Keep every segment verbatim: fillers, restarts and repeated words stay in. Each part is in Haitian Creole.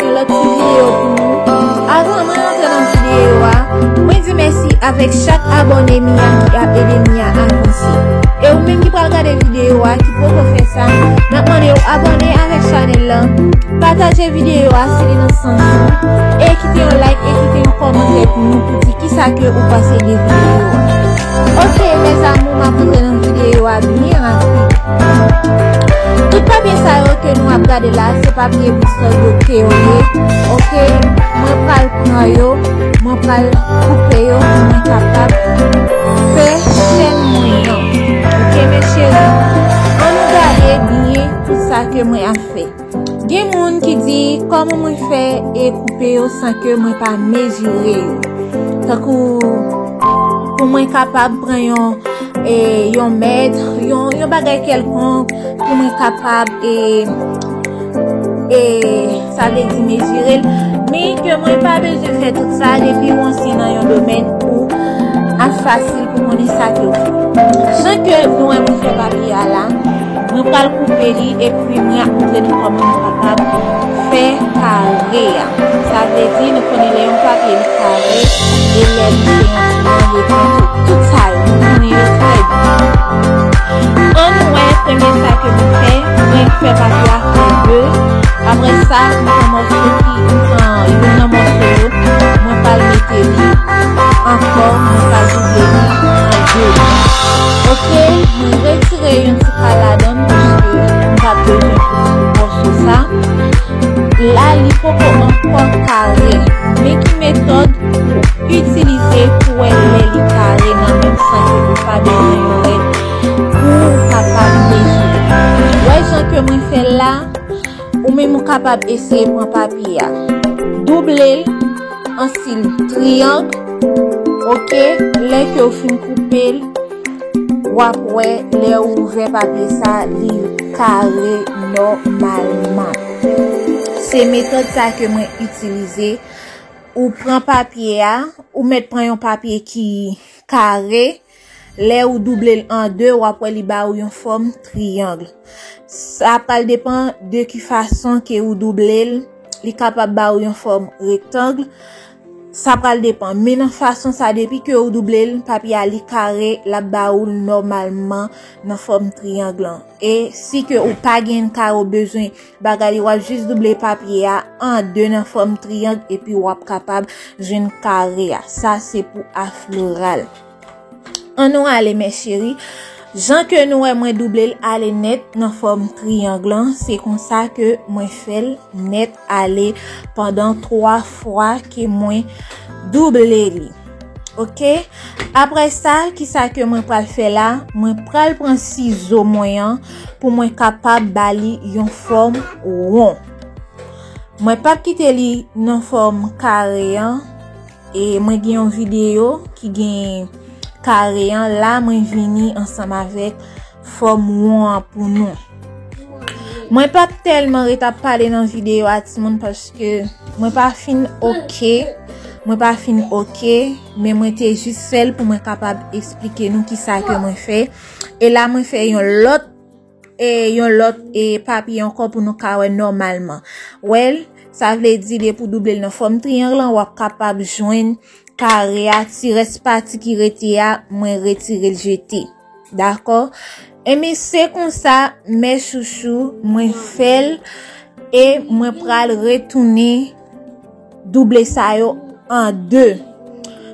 Yon lòt ti videyo pou nou. Avan mwen rantre nan videyo a, mwen di mèsi avèk chak abòne Mia ki ap ede Mia avanse. E ou menm ki pral gade videyo a, ki poko fè sa, n ap mande w abòne avèk chanèl la, pataje videyo a si li nan sans ou, e kite yon like e kite yon kòmantè pou nou pou di kisa ke ou panse de videyo a. Ok, mes amours, m ap rantre nan videyo a byen rapid. Tout papye sa yo ke nou ap gade la, se papye Bristol Beauté yo ye. Ok, mwen pral pran yo, mwen pral koupe yo pou mwen kapab fè chèn mwen an. Ok, mes chéris, ann nou gade byen tout sa ke mwen ap fè. Gen moun ki di, kòman mwen fè e koupe yo san ke mwen pa mezire yo? Tankou pou mwen kapab pran yon, e, yon mèt, yon, yon bagay kèlkonk, pou mwen kapab, e, e, sa vle di mezire l. Men ke mwen pa bezwen fè tout sa, depi w ansyen nan yon domèn ou ap fasil pou konnen sa ke w fè. Jan ke nou wè mwen fè papye a la, mwen pral koupe li epi mwen ap montre nou kòman nou kapab fè kare a. Sa vle di, nou konnen lè yon papye li kare, e lè li se yon triang, e tout, tout sa yo, nou konnen yo trè byen. Ann wè premye sa ke mwen fè, mwen fè papye a fè de. Apre sa, mwen pran mòso ki, mwen pran youn nan mòso yo, mwen pral mete li ankò, mwen pral double li an de. Ok, mwen retire yon ti pa ladan l paske m pa t bezwen pou mòso sa. La, li poko ankò kare. Men ki metòd ou itilize pou wè lè li kare nan men w san ke ou pa bezwen yon règ pou w kapab mezire. Wè jan ke mwen fè l la, ou menm ou kapab eseye pran papye a. Double l an stil triyang, ok, lè ke w fin koupe l, w ap wè lè ou ouvè papye sa, li kare nòmalman. Se metòd sa ke mwen itilize. Ou pran papye a, ou mèt pran yon papye ki kare. Lè ou double l an de, w ap wè li ba ou yon fòm triyang. Sa pral depann de ki fason ke ou double l. Li kapab ba ou yon fòm rektang. Sa pral depann. Men nan fason sa, depi ke ou double l, papye a li kare, l ap ba ou l nòmalman nan fòm triyang lan. E si ke ou pa gen kare, ou bezwen bagay li, w ap jis double papye a an de nan fòm triyang, epi w ap kapab jwenn kare a. Sa se pou afloral. Ann nou ale, mes chéris. Jan ke nou wè mwen double l ale nèt nan fòm triyang lan, se konsa ke mwen fè l nèt ale pandan twa fwa ke mwen double li. Ok? Apre sa, kisa ke mwen pral fè la? Mwen pral pran sizo mwen an pou mwen kapab ba li yon fòm won. Mwen p ap kite li nan fòm kare an. E mwen gen yon videyo ki gen kare an. La, mwen vini ansanm avèk fòm won an pou nou. Mwen p ap tèlman ret ap pale nan videyo a, timoun, paske mwen pa fin ok. Mwen pa fin ok, men mwen te jis fè l pou mwen kapab esplike nou kisa ke mwen fè. E la, mwen fè yon lòt, e yon lòt, e papye ankò pou nou ka wè nòmalman. Wè l, sa vle di depi w double l nan fòm triyang lan, w ap kapab jwenn kare a, ti rès pati ki rete a, mwen retire l jete. Dakò? Enben, se konsa, mes chouchous, mwen fè l e mwen pral retounen double sa yo an de.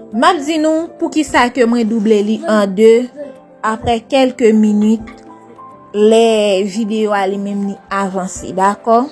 M ap di nou poukisa ke mwen double li an de apre kèlke minit lè videyo a li menm li avanse, dakò?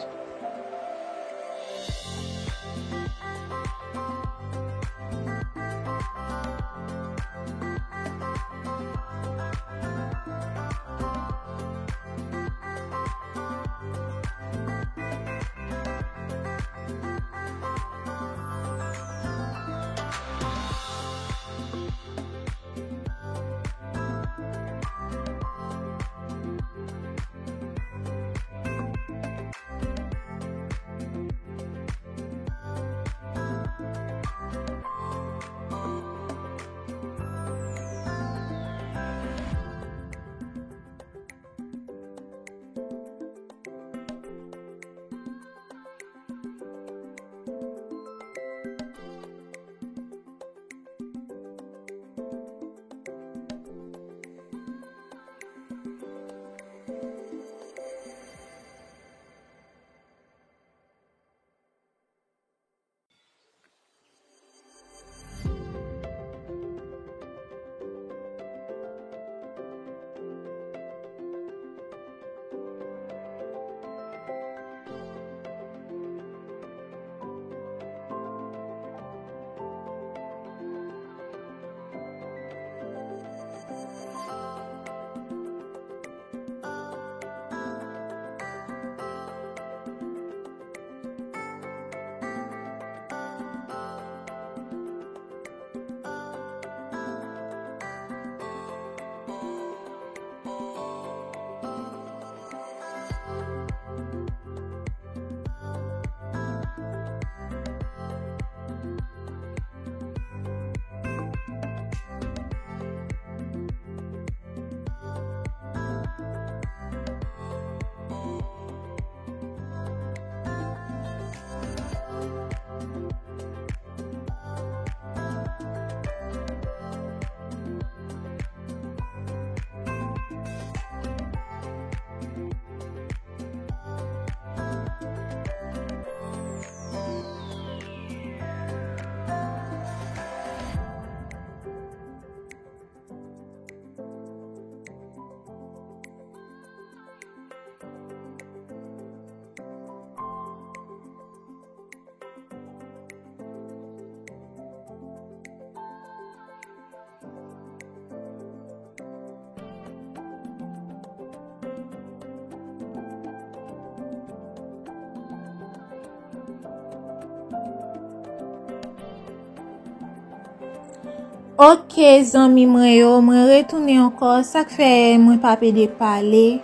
Ok, zanmi mwen yo, mwen retounen ankò. Sa k fè mwen pa pede pale?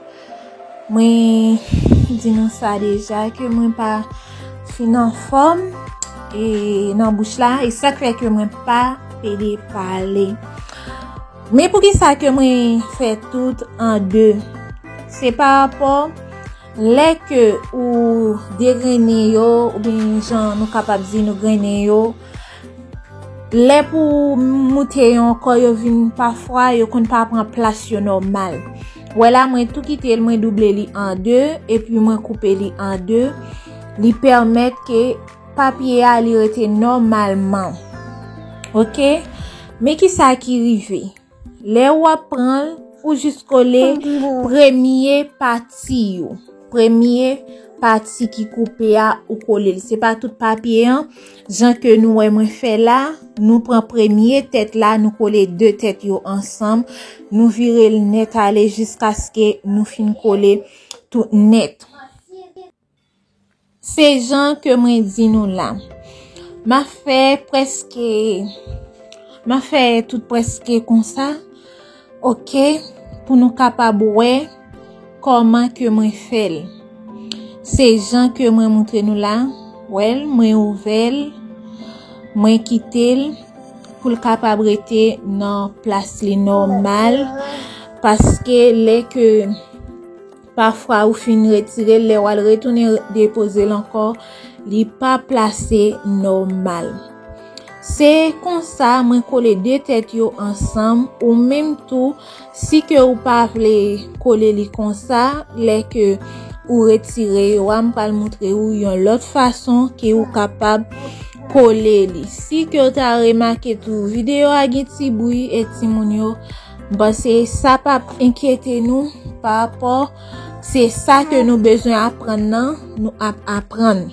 Mwen di nou sa deja, ke mwen pa fin anfòm e nan bouch la, e sa k fè ke mwen pa pede pale. Men poukisa ke mwen fè tout an de? Se pa rapò lè ke ou degrennen yo, oubyen jan nou kapab di nou grennen yo, lè pou moute yo ankò, yo vin pafwa, yo konn pa pran plas yo nòmal. Wè la, mwen tou kite l, mwen double li an de, epi mwen koupe li an de. Li pèmèt ke papye a, li rete nòmalman. Ok? Men kisa ki rive? Lè w ap pran l, ou jis kole premye pati yo. Premye pati ki koupe a, ou kole l. Se pa tout papye an. Jan ke nou wè mwen fè la, nou pran premye tèt la, nou kole de tèt yo ansanm, nou vire l nèt ale jiskaske nou fin kole tout nèt. Se jan ke mwen di nou la. M a fè prèske, m a fè tout prèske konsa. Ok, pou nou kapab wè kòman ke mwen fè l. Se jan ke mwen moutre nou la. Wè l, mwen ouvè l, mwen kite l pou l kapab rete nan plas li nòmal. Paske lè ke pafwa ou fin retire l, lè w al retounen depoze l ankò, li pa plase nòmal. Se konsa mwen kole de tèt yo ansanm, ou menm tou, si ke ou pa vle kole li konsa, lè ke ou retire yo a, m pral moutre ou yon lòt fason ke ou kapab kole li. Si ke ou ta remake tou, videyo a gen ti bri e timoun yo, m panse sa p ap enkyete nou pa rapò se sa ke nou bezwen aprann nan, nou ap aprann.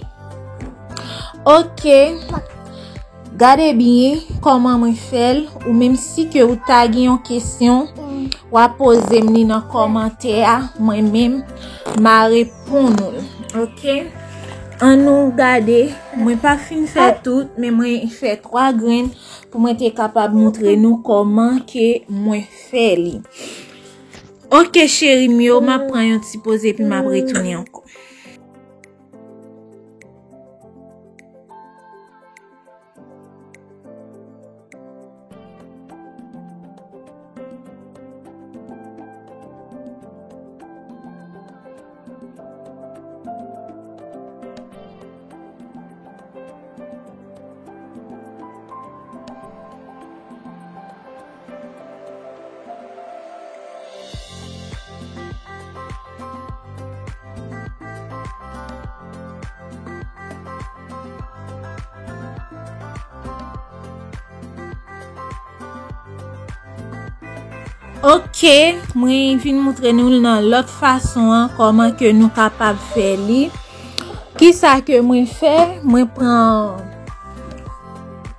Ok. Gade byen kòman mwen fè l, ou menm si ke ou ta gen yon kesyon, w a poze m li nan kòmantè a, mwen menm, m a reponn ou l. Ok? Ann nou gade, mwen pa fin fè tout, men mwen fè twa grenn pou mwen te kapab moutre nou kòman ke mwen fè li. Ok, cheri m yo, m ap pran yon ti poze epi m ap retounen ankò. Ok, mwen vin moutre nou l nan lòt fason an, kòman ke nou kapab fè li. Kisa ke mwen fè? Mwen pran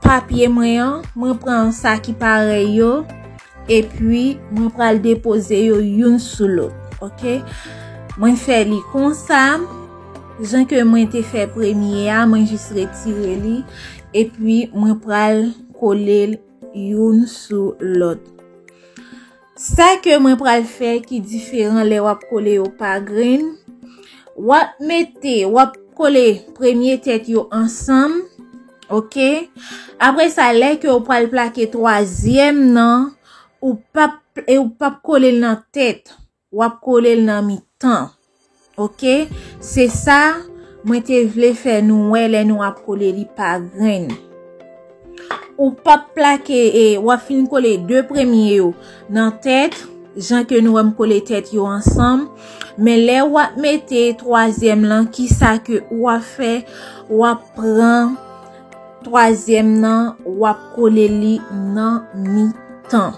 papye mwen an, mwen pran sa ki parèy yo, epi mwen pral depoze yo youn sou lòt, ok? Mwen fè li konsa, jan ke mwen te fè premye a, mwen jis retire li, epi mwen pral kole l youn sou lòt. Sa ke mwen pral fè ki diferan lè w ap kole yo pa grenn, w ap mete, w ap kole premye tèt yo ansanm, ok? Apre sa, lè ke w pral plake twazyèm nan, ou p ap, e ou p ap kole l nan tèt, w ap kole l nan mitan. Ok? Se sa mwen te vle fè nou wè lè nou ap kole li pa grenn. Ou p ap plake, e w ap fin kole de premye yo nan tèt, jan ke nou wè m kole tèt yo ansanm. Men lè w ap mete twazyèm lan, kisa ke w ap fè? W ap pran twazyèm nan, w ap kole li nan mitan.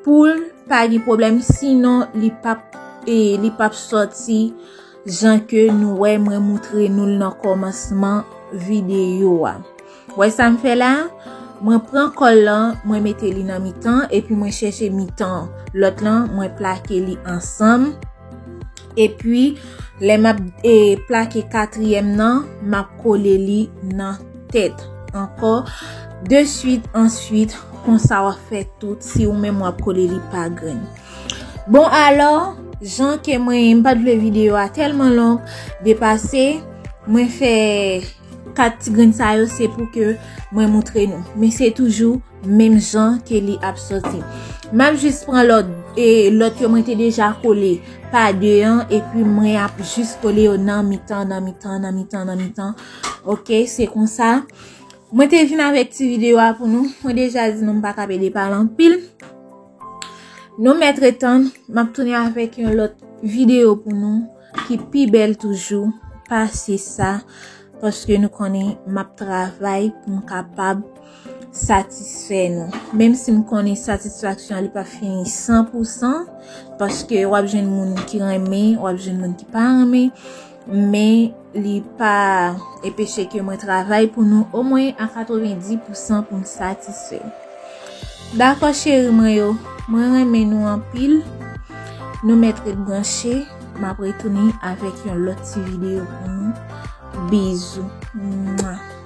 Pou l pa gen pwoblèm, sinon li p ap, e, li p ap sòti jan ke nou wè mwen moutre nou l nan kòmansman videyo a. Wè sa m fè la? Mwen pran kòl lan, mwen mete li nan mitan, epi mwen chèche mitan lòt lan, mwen plake li ansanm. Epi, lè m ap, e, plake katriyèm nan, m ap kole li nan tèt ankò. De swit, answit, Konsa w ap fè tout, si ou menm w ap kole li pa grenn. Bon, alò, jan ke mwen, m pa t vle videyo a tèlman long, depase, mwen fè kat ti grenn sa yo, se pou ke mwen moutre nou. Men se toujou menm jan ke li ap soti. M ap jis pran lòt, e lòt yo mwen te deja kole pa de an, epi mwen ap jis kole yo nan mitan, nan mitan, nan mitan, nan mitan. Ok, se konsa. Mwen te vin avèk ti videyo a pou nou. Mwen deja di nou m pa ka pede pale anpil. Nou mèt retann, m ap tounen avèk yon lòt videyo pou nou ki pi bèl toujou. Pase sa, paske nou konnen m ap travay pou m kapab satisfè nou. Menm si m konnen satisfaksyon an li pa fini san pou san, paske w ap jwenn moun ki renmen, w ap jwenn moun ki pa renmen, men li pa enpeche ke mwen travay pou nou omwen a katrevenndis pou san pou m satisfè. Dakò, cheri mwen yo, mwen renmen nou anpil. Nou mèt ret branche, m ap retounen avèk yon lòt ti videyo pou nou. Bizou. Mwa.